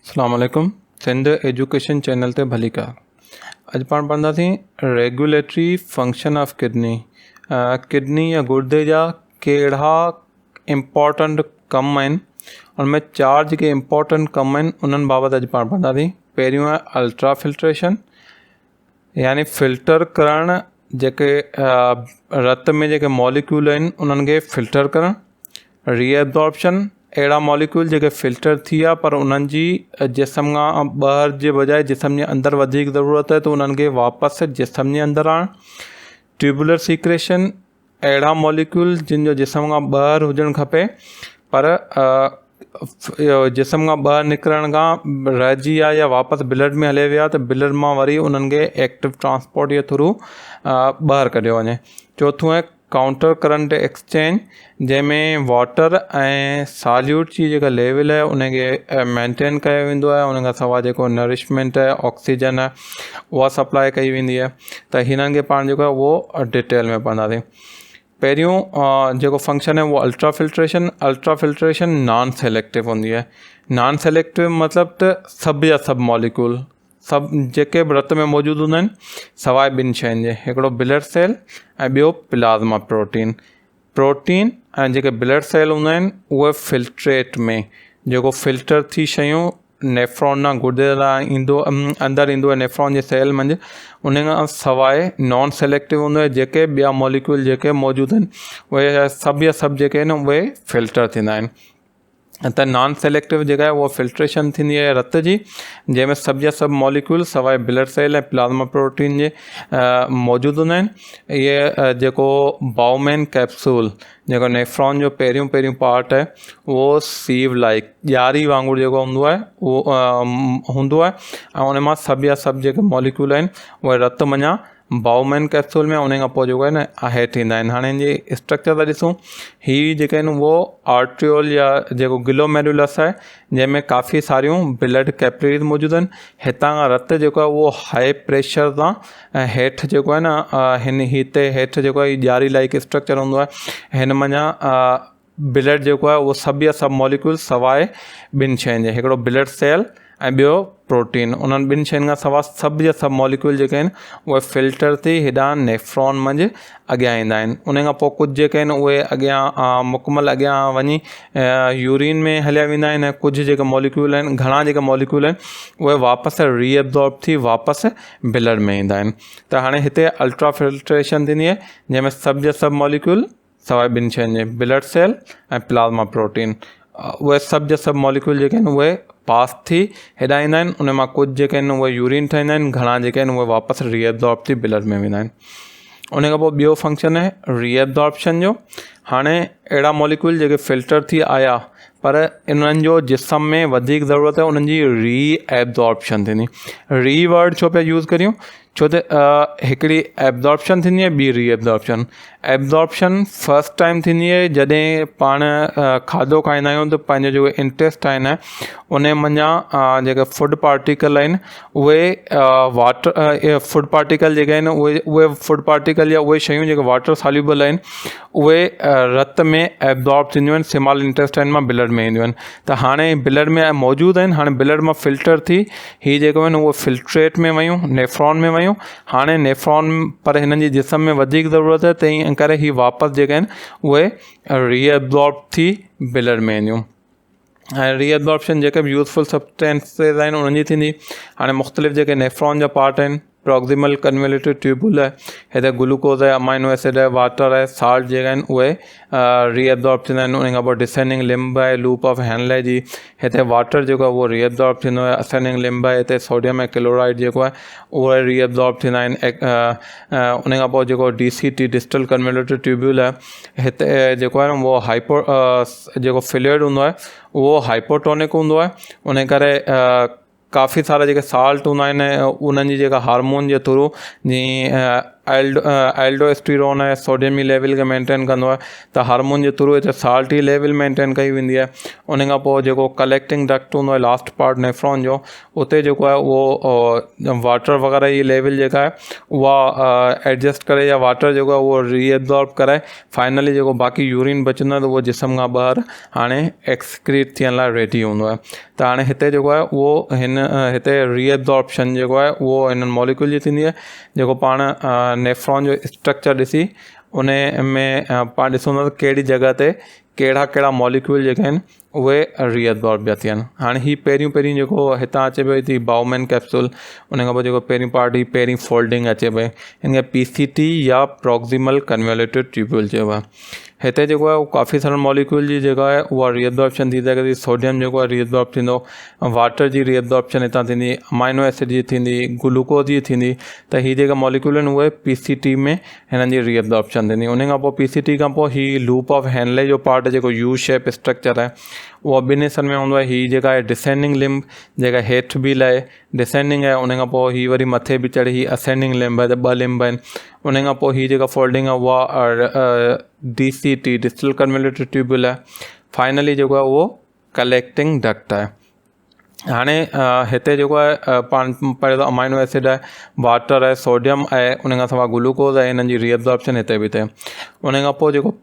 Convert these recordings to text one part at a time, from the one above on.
اسلام عليڪم Sindh education channel تي ڀليڪار اڄ پاڻ پڙهنداسين regulatory function of kidney kidney يا گردي جا ڪهڙا امپورٽنٽ ڪم آهن ان ۾ چار جيڪي امپورٽنٽ ڪم آهن انهن بابت اڄ پاڻ پڙهنداسين پهريون آهي الٽرا فلٽريشن يعني فلٽر ڪرڻ جيڪي رت ۾ جيڪي ماليڪيول آهن انهن کي فلٽر ڪرڻ ري ايبزارپشن اهڙا ماليڪيول جيڪي فلٽر ٿي ويا پر انهن جي جسم کان ٻاهر جي بجاءِ جسم جي اندر وڌيڪ ضرورت آهي ته انهن کي واپس جسم جي اندر آڻڻ ٽيوبولر سيڪريشن اهڙا ماليڪيول جن جو جسم کان ٻاهر هجڻ کپي پر اهو جسم کان ٻاهر نڪرڻ کان رهجي ويا يا واپس بلڊ ۾ هلي ويا ته بلڊ مان وري انهن کي ايڪٽو ٽرانسپورٽ جي ٿرو ٻاهر ڪڍيو وڃي. چوٿون آهي ڪائونٽر ڪرنٽ ايڪسچينج جنهن ۾ واٽر ۽ ساليوٽ جي جيڪا ليول آهي ان کي مينٽين ڪيو ويندو آهي ان کان سواء جيڪو نرشمينٽ آهي آڪسيجن آهي اها سپلاء ڪئي ويندي آهي ته هنن کي پاڻ جيڪو آهي اهو ڊيٽيل ۾ پڙهنداسين پهريون جيڪو فنڪشن آهي اهو ultra filtration ultra filtration non selective هوندي آهي نان سليڪٽو مطلب ته سڀ جا سڀ ماليڪيول سڀ جيڪي به رت ۾ موجود هوندا آهن سواء ٻن شين جي هڪڙو بلڊ سيل ۽ ٻيو پلازما پروٽين پروٽين ۽ جيڪي بلڊ سيل هوندا آهن اهي فلٽريٽ ۾ جيڪو فلٽر ٿي شيون نيفرون ڏانهن گردي ڏانهن ايندو اندر ايندو آهي نيفرون جي سيل منجهه ان کان سواء نان سليڪٽو هوندو آهي جيڪي ٻيا ماليڪيول جيڪي موجود آهن اهي سڀ جا سڀ جيڪي آهن اهي فلٽر ٿيندا آهن ته نان سليڪٽو جيڪا آهي اها فلٽريشن ٿيندي آهي رت جي جنهن ۾ سڀ جا سڀ ماليڪيول سواء بلڊ سيل ۽ پلازما پروٽين جي موجود هوندا آهن اهي جيڪو باومين ڪيپسول جيڪو نيفران جو پهريون پهريون پارٽ آهي اهو سيو لائڪ ڄاري وانگر جيڪو هوندو آهي اهو هوندو آهي ۽ ان مان سڀ جا سڀ جيڪي ماليڪيول آهن اهي رت منجهان باومين ڪيپسول ۾ ان کان پوء جيڪو آهي نه هيٺ ايندا آهن هاڻي ان جي اسٽرڪچر ٿا ڏسون هي جيڪي آهن اهو آرٽريول يا جيڪو گلوميرولس آهي جنهن ۾ ڪافي ساريون بلڊ ڪيپلريز موجود آهن هتان کان رت جيڪو آهي اهو هاء پريشر سان ۽ هيٺ جيڪو آهي نه هن هتي هيٺ جيڪو آهي ڄاري لائيڪ اسٽرڪچر هوندو آهي هن منجهان بلڊ جيڪو آهي اهو سڀ جا سڀ ماليڪيول سواء ٻن شين جي هڪڙو بلڊ سيل ۽ ٻيو پروٽين انهن ٻن شين کان سواء سڀ جا سڀ ماليڪيول جيڪي آهن اهي فلٽر ٿي هيڏانهن نيفرون منجهه اڳيان ايندا آهن ان کان پوء ڪجهه جيڪي آهن اهي اڳيان مڪمل اڳيان وڃي يورين ۾ هليا ويندا آهن ۽ ڪجهه جيڪي ماليڪيول آهن گهڻا جيڪي ماليڪيول آهن اهي واپس ري ايبزارب ٿي واپس بلڊ ۾ ايندا آهن ته هاڻي هتي الٽرا فلٽريشن ٿيندي آهي جنهن ۾ سڀ جا سڀ ماليڪيول سواء ٻن شين جي بلڊ سيل ۽ پلازما پروٽين اهي سڀ جا سڀ ماليڪيول جيڪي آهن اهي پاس ٿي هيڏانهن ايندا آهن ان مان ڪجهه جيڪي آهن اهي يورين ٺاهيندا آهن گهڻا جيڪي آهن اهي واپس ري ايبزارب ٿي بلڊ ۾ ويندا آهن ان کان پوء ٻيو فنڪشن آهي ري ايبزاربشن جو هاڻي اهڙا ماليڪيول جيڪي فلٽر ٿي آيا پر انهن جو جسم ۾ وڌيڪ ضرورت آهي انهن جي ري ايبزاربشن ٿيندي ري ورڊ ڇو پيا يوز ڪريون ڇو ته هڪڙي ايبزارپشن ٿيندي آهي ٻي ري ايبزارپشن ايبزارپشن فرسٽ ٽائيم ٿيندي آهي جڏهن پاڻ کاڌو کائيندا آهيون ته پنهنجو جيڪو انٽيسٽائن آهي ان منجهان جيڪي فوڊ پارٽيڪل آهن اهي واٽر فوڊ پارٽيڪل جيڪي آهن اهي اهي فوڊ پارٽيڪل يا اهي شيون جيڪي واٽر ساليوبل آهن اهي رت ۾ ايبزارب ٿينديون آهن سمال انٽيسٽائن مان بلڊ ۾ اينديون آهن ته هاڻي بلڊ ۾ موجود آهن هاڻي بلڊ مان فلٽر ٿي هي جيڪو آهن اهي فلٽريٽ ۾ ويون نيفران ۾ ويون هاڻي نيفران پر هنن جي جسم ۾ وڌيڪ ضرورت آهي تنهن ڪري هي واپس جيڪي آهن اهي ري ايبزارب ٿي بلڊ ۾ اينديون ۽ ري ايبزاربشن جيڪي به يوزفل سبسٽينسز آهن انهن جي ٿيندي هاڻي مختلف جيڪي نيفران جا پارٽ آهن پروگزيمل ڪنويليٽيڊ ٽيوبول آهي هتي گلوڪوز آهي امائنو ايسڊ آهي واٽر آهي سالٽ جيڪا آهن اهي ري ايبزارب ٿيندا آهن ان کان پوء ڊسينڊنگ لمب آهي لوپ آف هينلي جي هتي واٽر جيڪو آهي اهو ري ايبزارب ٿيندو آهي اسينڊنگ لمب آهي هتي سوڊيم ۽ ڪلورائيڊ جيڪو آهي اهي ري ايبزارب ٿيندا آهن ان کان پوء جيڪو D C T distal convoluted tubule آهي هتي جيڪو آهي اهو هائپو جيڪو فلوئڊ هوندو آهي اهو هائپوٽونڪ هوندو آهي ان ڪري ڪافي سارا جيڪي سالٽ هوندا آهن انهن جي جيڪا هارمون جي ٿرو جي ايلڊوسٽيرون آهي سوڊيم جي ليول کي مينٽين ڪندو آهي ته هارمون جي ٿرو هتي سالٽ جي ليول مينٽين ڪئي ويندي آهي. ان کان پوءِ جيڪو ڪليڪٽنگ ڊڪٽ هوندو آهي لاسٽ پارٽ نيفرون جو، اتي جيڪو آهي اهو واٽر وغيره جي ليول جيڪا آهي اها ايڊجسٽ ڪري يا واٽر جيڪو آهي اهو ري ايبزارب ڪرائي فائنلي جيڪو باقي يورين بچندو آهي ته اهو جسم کان ٻاهر هاڻي ايڪسڪريٽ ٿيڻ لاءِ ريڊي هوندو آهي. ته هاڻي هتي جيڪو آهي اهو هن هتي ري ايبزاربشن جيڪو آهي اهو هنن ماليڪيول جي ٿيندي آهي. جيڪو پاڻ نيفرون جو اسٽرڪچر ڏسي ان ۾ پاڻ ڏسون ٿا ته ڪهڙي جڳهه تي ڪهڙا ڪهڙا ماليڪيول جيڪي آهن اهي ري ايبزارب پيا ٿين. هاڻي هي پهريون پهريون جيڪو هتان اچي پئي ٿي باومين ڪيپسول، ان کان پوءِ جيڪو پهريون پارٽ هي پهرين فولڊنگ اچي پئي، هن کي پي سي ٽي يا پروڪسيمل ڪنويليٽيڊ ٽيوبيول چئبو آهي. هتي جيڪو آهي اهو ڪافي سارن ماليڪيول جي جيڪا آهي اها ري ايبزاربشن ٿي سگهي ٿي. سوڊيم جيڪو آهي ري ايبزارب ٿيندو، واٽر جي ري ايبزاربشن هتان ٿيندي، امائنو ايسڊ جي ٿيندي، گلوڪوز جي ٿيندي. ته هي جيڪا ماليڪيول آهن اهي پي سي ٽي ۾ هنن جي ري ايبزاربشن ٿيندي. ان کان پوءِ پي سي ٽي کان پوءِ هي لوپ آف هينلي جو پارٽ جيڪو يو شيپ اسٽرڪچر آهي اهو ٻن حصن ۾ هوندو آهي. هي جيڪا آهي ڊسينڊنگ لمب جيڪا هيٺ به لهي ڊسينڊنگ آهي، ان کان پوءِ هي وري مٿي به چڙهي، هي اسينڊنگ لمب آهي، ته ٻه لمب آهن. ان کان پوءِ هي جيڪا فولڊنگ آهي اها D C T distal convoluted tubule آهي. فائنلي جيڪو آهي اهو ڪليڪٽنگ ڊڪٽ آهي. هاڻي هتي جيڪو آهي پاڻ پهريون ته امائنو ايسڊ آهي، واٽر آهي، سوڊيم آهي، ان کان سواءِ گلوڪوز آهي، انهن جي ري ايبزاربشن هتي به ٿئي. ان کان پوءِ جيڪو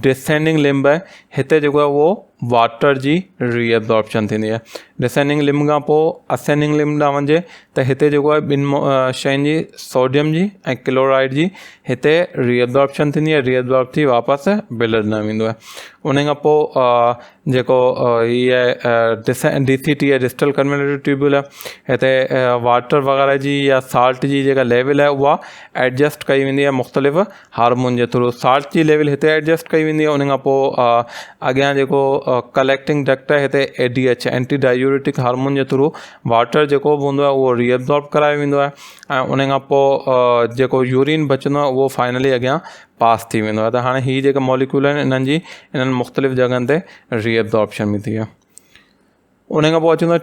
ڊسينڊنگ لمب آهي هتي جيڪو آهي اهو واٽر جي ري ايبزاربشن ٿيندي آهي. ڊسينڊنگ لمب کان پوءِ اسينڊنگ لمب ڏانهن وڃجي ته هتي جيڪو آهي ٻن شين جي سوڊيم جي ۽ ڪلورائيڊ جي هتي ري ايبزاربشن ٿيندي آهي. ري ايبزارب ٿي واپس بلڊ ڏانهن ويندو آهي. ان کان پوءِ جيڪو هي آهي ڊي سي ٽي آهي ڊسٽل ڪنويليٽيڊ ٽيوبيول آهي، هتي واٽر وغيره جي يا سالٽ جي جيڪا ليول آهي اها ايڊجسٽ ڪئي ويندي آهي مختلف هارمون جي ٿرو. سالٽ جي ليول هتي ايڊجسٽ ڪئي ويندي آهي. ان کان پوءِ اڳيان جيڪو ڪليڪٽنگ ڊڪٽ آهي هتي A D H anti diuretic hormone جي ٿرو واٽر جيڪو به هوندو آهي اهو ري ايبزارب ڪرايو ويندو آهي ۽ ان کان پوءِ جيڪو يورين بچندو آهي اهو فائنلي اڳيان پاس ٿي ويندو آهي. ته هاڻي هي جيڪا ماليڪيول آهن انهن جي انهن مختلف جڳهن تي ري ايبزاربشن به ٿي آهي. ان کان پوءِ اچون ٿا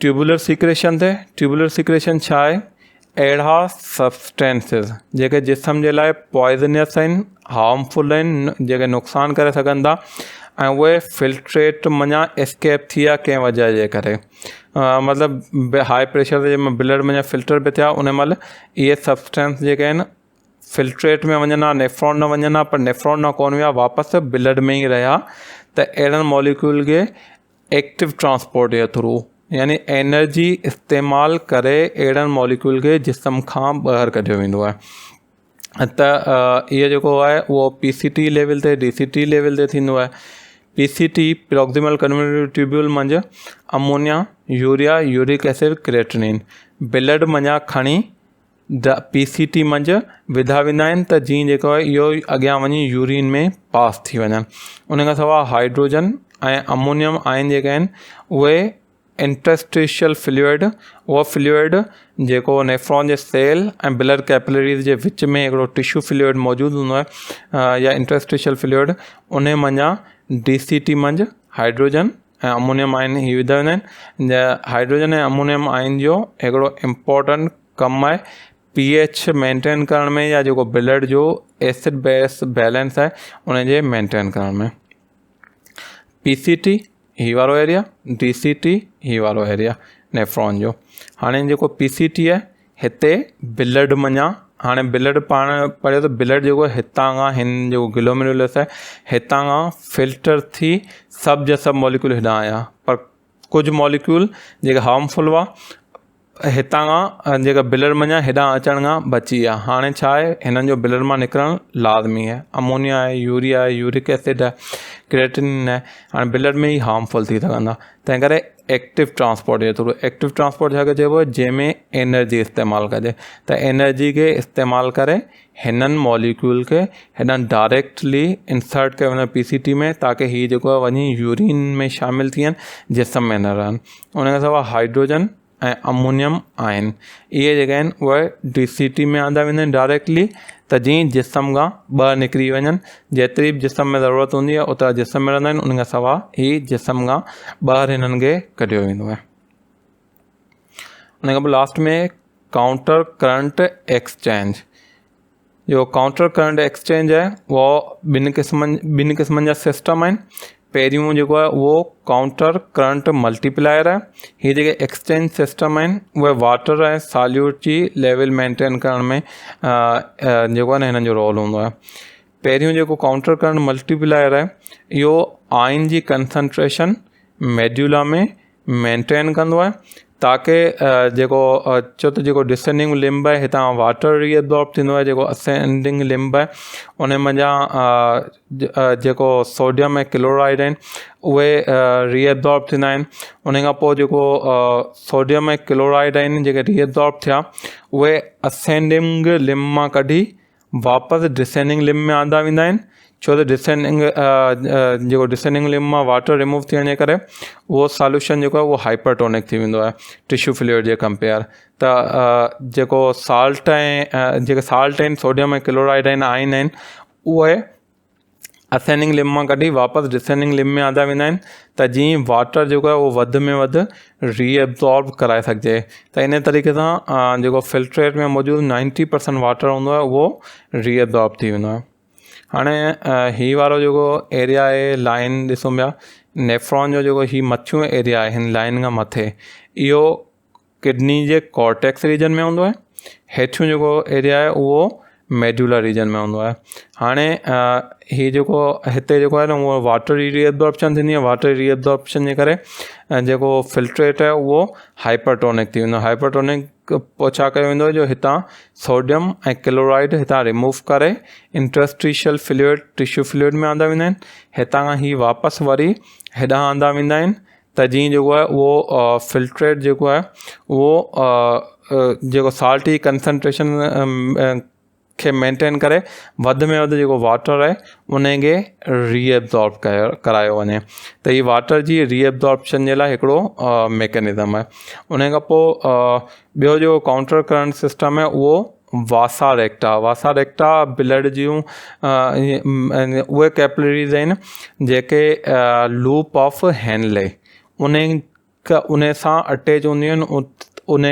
ٽيوبولر سيڪريشن تي. ٽيوبولر سيڪريشن ڇا آهي؟ اهڙا سبسٽينسز جيڪي جسم جي لاءِ پوائزنس آهن، هارمفل آهن، جيڪي نقصان ڪري سگهن ٿا ۽ اهي فلٽريٽ منجهان اسڪيپ ٿي ويا ڪنهن وجهه جي ڪري، مطلب هاءِ پريشر تي جنهن مهل بلڊ منجهان فلٽر به ٿيا ان مهل اهي سبسٽينس جيڪي آهن فلٽريٽ ۾ وڃن ها، نيفرون نه وڃن ها، پر نيفرون نه ڪونه ويا، واپس بلڊ ۾ ئي رهيا. ته اهڙن ماليڪيول کي ايڪٽو ٽرانسپورٽ جي ٿرو يعني انرجي استعمال ڪري اهڙن ماليڪيول کي جسم کان ٻاهر ڪڍيو ويندو آهي. ته اهو جيڪو آهي اهو پي سي ٽي ليول تي ڊي سي ٽي ليول تي ٿيندو آهي. P C T proximal convoluted tubule منجهه ammonia, urea, uric acid, creatinine blood منجهان کڻي پي سي ٽي منجهه وڌا ويندا آهن ته جيئن جيڪو آهي اهو اڳيان وڃي يورين ۾ پاس ٿي وڃن. ان کان سواءِ هائيڊروجن ۽ امونيم آئن جيڪي آهن اهي انٽرسٽيشل فلوئڊ، اهو فلوئڊ جيڪو نيفرون جي سيل ۽ بلڊ ڪيپلريز جي وچ ۾ هڪڙو ٽشو فلوئڊ موجود هوندو آهي يا انٽرسٽيشل فلوئڊ، ان منجهان ڊي سي ٽي منجهه هائيڊروجن ۽ امونيم آئن هي وڌا ويندا آهن. هائيڊروجن ۽ امونيم آئن جو هڪڙو امپورٽنٽ ڪم آهي پي ايڇ مينٽين ڪرڻ ۾ يا جيڪو بلڊ جو ايسڊ بيس بيلنس آهي ان جي مينٽين ڪرڻ ۾. پي سي ٽي هي وارو ايريا، ڊي سي ٽي هي وارو ايريا نيفرون جو. هاڻي جيڪو پي سي ٽي آهي هتي بلڊ منجهان، هاڻي بلڊ پاڻ پڙهيو ته بلڊ جيڪو هتان کان هن جيڪو گلوميرولس آهي هتان کان فلٽر ٿي سڀ جا سڀ ماليڪيول هيڏانهن آيا، پر ڪجهه ماليڪيول جيڪا هارمفل هئا هتان کان جيڪا بلڊ منجهان هيڏانهن اچڻ کان بچي ويا. هاڻي ڇا آهي هنن جو بلڊ مان نڪرڻ لازمي آهي. امونيا آهي، يوريا آهي، يورڪ ايسڊ آهي، ڪريٽنين آهي، هاڻي بلڊ ۾ ئي هارمفل ٿي سگهندا. تنهن ڪري ايڪٽو ٽرانسپورٽ جي ٿرو، ايڪٽو ٽرانسپورٽ ڇا کي چئبو آهي؟ جنهن ۾ انرجي استعمال ڪجي، ته انرجي کي استعمال ڪري هنن ماليڪيول کي هيڏانهن ڊائريڪٽلي انسرٽ ڪيو وڃي پي سي ٽي ۾ تاڪه هي جيڪو آهي وڃي يورين ۾ شامل ٿي وڃن، جسم ۾ نه رهن. ان کان سواءِ هائيڊروجن ۽ امونيم آهن، اهي جيڪي آهن اهي ڊي سي ٽي ۾ آندا ويندا آهن ڊائريڪٽلي ته جيئن جسم کان ٻاهر نڪري وڃن. جيتري به جسم ۾ ضرورت هوندي آهي اوترا جسم ۾ رهندا آهن، ان کان سواءِ هي جسم کان ٻاهر هنن کي ڪڍيو ويندو آهي. ان کان پوءِ لاسٽ ۾ ڪائونٽر ڪرنٽ ايڪسچينج، جيڪو ڪائونٽر ڪرنٽ ايڪسچينج آهي اهو ٻن قسمن جا سسٽم آهن. پهريون جيڪو آهي اهو ڪائونٽر ڪرنٽ ملٽيپلائر آهي. هي جيڪي ايڪسچينج سسٽم آهن اهي واٽر ۽ ساليوٽ جي ليول مينٽين ڪرڻ ۾ جيڪو آهي نه هنن جو رول هوندو آهي. پهريون جيڪو ڪائونٽر ڪرنٽ ملٽيپلائر آهي اهو آئن جي ڪنسنٽريشن ميڊيولا ۾ مينٽين ڪندو آهي تاڪه جيڪو ڇو ته جيڪو ڊسينڊنگ لمب آهي هتان واٽر ري ابزارب ٿيندو آهي جيڪو اسينڊنگ لمب آهي ان منجهان جيڪو سوڊيم ۽ ڪلورائيڊ آهن اهي ري ابزارب ٿيندا آهن ان کان پوءِ جيڪو سوڊيم ۽ ڪلورائيڊ آهن جيڪي ري ابزارب ٿيا اهي اسينڊنگ لمب مان ڪڍي واپس ڊسينڊنگ لمب ۾ آندا ويندا آهن ڇو ته ڊسينڊنگ جيڪو ڊسينڊنگ لمب مان واٽر ريموو ٿيڻ جي ڪري اهو سوليوشن جيڪو آهي اهو هائپرٽونڪ ٿي ويندو آهي ٽشو فلوئڊ جي ڪمپيئر ته جيڪو سالٽ ۽ جيڪي سالٽ آهن سوڊيم ۽ ڪلورائيڊ آهن آئن آهن اهي اسينڊنگ لمب مان ڪڍي واپس ڊسينڊنگ لمب ۾ آندا ويندا آهن ته جيئن واٽر جيڪو آهي اهو وڌ ۾ وڌ ري ابزارب ڪرائي سگهجي ته ان طريقي سان جيڪو فلٽريٽ ۾ موجود نائنٽي پرسنٽ واٽر هوندو آهي اهو ري ابزارب ٿي ويندو آهي هاڻي هي وارو جيڪو ايريا آهي لائن ڏسون پيا نيفران جو جيڪو هي مٿيون ايريا آهي هن لائن کان مٿي اهو ڪڊني جي ڪورٽيڪس ريجن ۾ هوندو آهي هيٺيون جيڪو ايريا آهي اهو ميڊيولا ريجن ۾ هوندو آهي هاڻي هي جيڪو هتي جيڪو آهي نه اهو واٽر جي ري ابزارپشن ٿيندي آهي واٽر ري ابزارپشن جي ڪري ۽ جيڪو فلٽريٽ آهي اهو هائپرٽونڪ ٿي ويندو آهي هائپرٽونڪ پوءِ ڇا ڪيو ويندو آهي جو هتان سوڊيم ۽ ڪلورائيڊ هتان ريموو ڪري انٽرسٽيشل فلوئڊ ٽشو فلوئڊ ۾ آندا ويندا آهن هتان کان هي واپس وري هيڏانهن آندا ويندا آهن ته جيئن جيڪو آهي اهو فلٽريٽ جيڪو آهي اهو جيڪو سالٽ جي ڪنسنٽريشن کي مينٽين ڪري وڌ ۾ وڌ جيڪو واٽر آهي ان کي ري ابزارب ڪيو ڪرايو وڃي ته هي واٽر جي ري ابزاربشن جي لاءِ هڪڙو ميڪنزم آهي ان کان پوءِ ٻيو جيڪو ڪائونٽر ڪرنٽ سسٽم آهي اهو واسا ريڪٽا واسا ريڪٽا بلڊ جون اهي ڪيپلريز آهن جيڪي لوپ آف هينلي ان ان سان اٽيچ هونديون آهن ان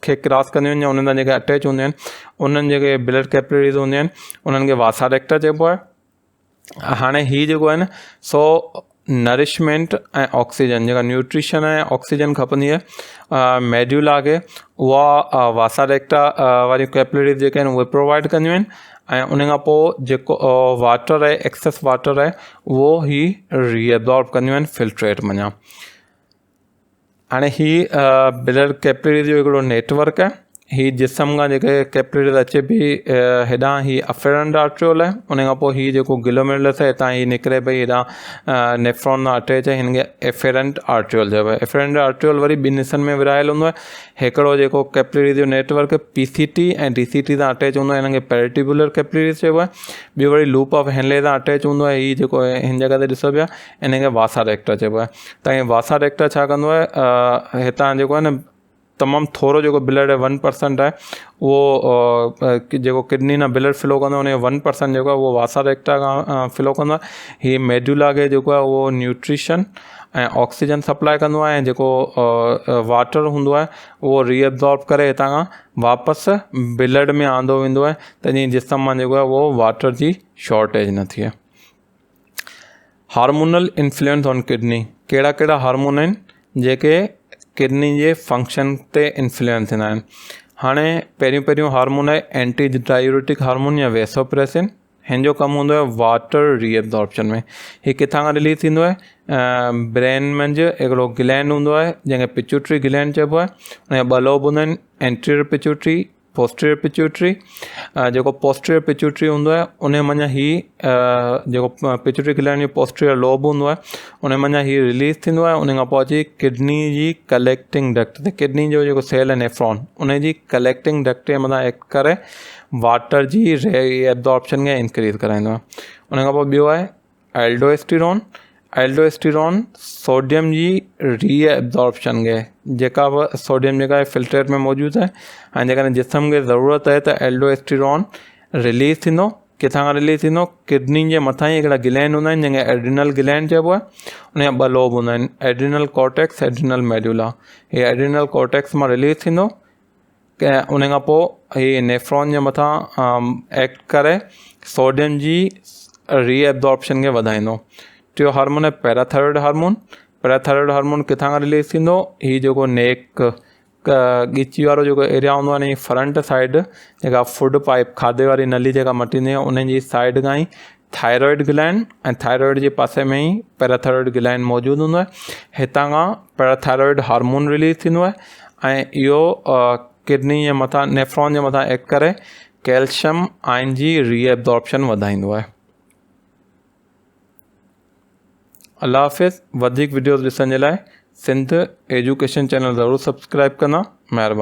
کي ڪراس ڪنديون آهن يا انهن سان جيڪي اٽيچ هونديون آهن انهن جيڪي بلڊ ڪيپلريز هونديون آهن انهن کي واسا ريڪٽا چئبو آهي. هاڻي هي جيڪو آهي نه سو نرشمينٽ ۽ آڪسيجن جيڪا نيوٽريشن ۽ آڪسيجن کپندي آهي ميڊيولا کي اها واسا ريڪٽا واريون ڪيپلريز جيڪي آهن اهي پرووائيڊ ڪنديون آهن ۽ ان کان پوءِ جيڪو واٽر آهي ايڪسيس واٽر آهي اهو هي ري ابزارب ڪنديون آهن فلٽريٽ منجهان. هاڻي هي بلڊ ڪيپلري جو هڪڙو نيٽ ورڪ آهي هي جسم کان جيڪي ڪيپلري اچي پئي هيڏانهن هي افيرنٽ آرٽريول آهي ان کان پوءِ هي جيڪو گلوميرولس آهي هتان هي نڪري پئي هيڏانهن نيفرون سان اٽيچ آهي هن کي افيرنٽ آرٽريول چئبو آهي افيرنٽ آرٽريول وري ٻن حصن ۾ ورهايل هوندو آهي هڪڙو جيڪو ڪيپلري جو network P C T ۽ D C T سان اٽيچ هوندو آهي هن کي پيريٽيبولر ڪيپلري چئبو آهي ٻيو وري لوپ آف هينلي سان اٽيچ هوندو آهي هي جيڪو هن جڳهه تي ڏسو پيا ان کي واسا ريڪٽا چئبو آهي ته ائين واسا ريڪٽا ڇا ڪندو آهي هتان جيڪو آهي نه تمام ٿورو جيڪو بلڊ آهي ون پرسنٽ آهي اهو جيڪو ڪڊني نا بلڊ فلو ڪندو آهي ان جو ون پرسنٽ جيڪو آهي اهو واسا ريڪٽا کان فلو ڪندو آهي هي ميڊيولا کي جيڪو آهي اهو نيوٽريشن ۽ آڪسيجن سپلاءِ ڪندو آهي ۽ جيڪو واٽر هوندو آهي اهو ري ابزارب ڪري هتان کان واپس بلڊ ۾ آندو ويندو آهي ته جيئن جسم مان جيڪو آهي اهو واٽر جي شارٽيج نه ٿئي. هارمونل انفلوئنس آن ڪڊني ڪهڙا ڪهڙا هارمون آهن جيڪي ڪڊني جي فنڪشن تي انفلوئنس ٿيندا آهن هاڻي پهريون پهريون هارمون آهي اينٽي ڊائيوريٽڪ هارمون يا ويسوپريسن هن جو ڪم هوندو آهي واٽر ري ابزارپشن ۾ هي ڪٿان کان رليز ٿيندو آهي برين منجهه هڪڙو گلينڊ هوندو آهي جنهن کي پچوٽري گلينڊ چئبو آهي ان جا ٻه لوب هوندا آهن اينٽيريئر پچوٽري پوسٽيريئر پچوئٽري جيڪو پوسٽيريئر پچوئٽري هوندو آهي ان منجهان هي جيڪو پچوئٽري گلينڊ جو پوسٽيريئر لوب هوندو آهي ان منجهان هي رليز ٿيندو آهي ان کان پوءِ اچي ڪڊني جي ڪليڪٽنگ ڊڪٽ تي ڪڊني جو جيڪو سيل آهي نيفرون ان جي ڪليڪٽنگ ڊڪٽ جي مٿان ايڪٽ ڪري واٽر جي ري ايبزارپشن کي انڪريز ڪرائيندو آهي ان کان پوءِ ٻيو آهي ايلڊوسٽيرون، Aldosterone، sodium جي ري ايبزارپشن کي جيڪا به سوڊيم جيڪا فلٽريٽ ۾ موجود آهي ۽ جيڪڏهن جسم کي ضرورت آهي ته ايلڊوسٽيرون رليز ٿيندو ڪٿان کان رليز ٿيندو ڪڊني جي مٿان ئي هڪڙا گلينڊ هوندا آهن جنهن کي ايڊرينل گلينڊ چئبو آهي ان جا ٻه لوب هوندا آهن ايڊرينل ڪورٽيڪس ايڊرينل ميڊولا هي ايڊرينل ڪورٽيڪس مان رليز ٿيندو. ان کان پوء هي نيفرون جي مٿان ايڪٽ ڪري سوڊيم جي ري ايبزارپشن کي وڌائيندو. ٽيون هارمون آهي پيراٿائرائيڊ هارمون. پيراٿائرائيڊ هارمون ڪٿان کان رليز ٿيندو؟ هي جيڪو نيڪ ڳچي وارو جيڪو ايريا هوندو آهي ان جي فرنٽ سائيڊ جيڪا فوڊ پائپ کاڌي واري نلي جيڪا مٽيندي آهي ان جي سائيڊ کان ئي ٿائرائيڊ گلينڊ ۽ ٿائرائيڊ جي پاسي ۾ ئي پيراٿائرائيڊ گلينڊ موجود هوندو آهي. هتان کان پيراٿائرائيڊ هارمون رليز ٿيندو آهي ۽ اهو ڪڊني جي مٿان نيفرون جي مٿان ايڪٽ ڪري ڪيلشم آئن جي ري ايبزارپشن وڌائيندو آهي. الله حافظ وڌيڪ وڊيوز ڏسڻ جي لاء سنڌ ايجوڪيشن چينل ضرور سبسڪرائب ڪندا مهرباني.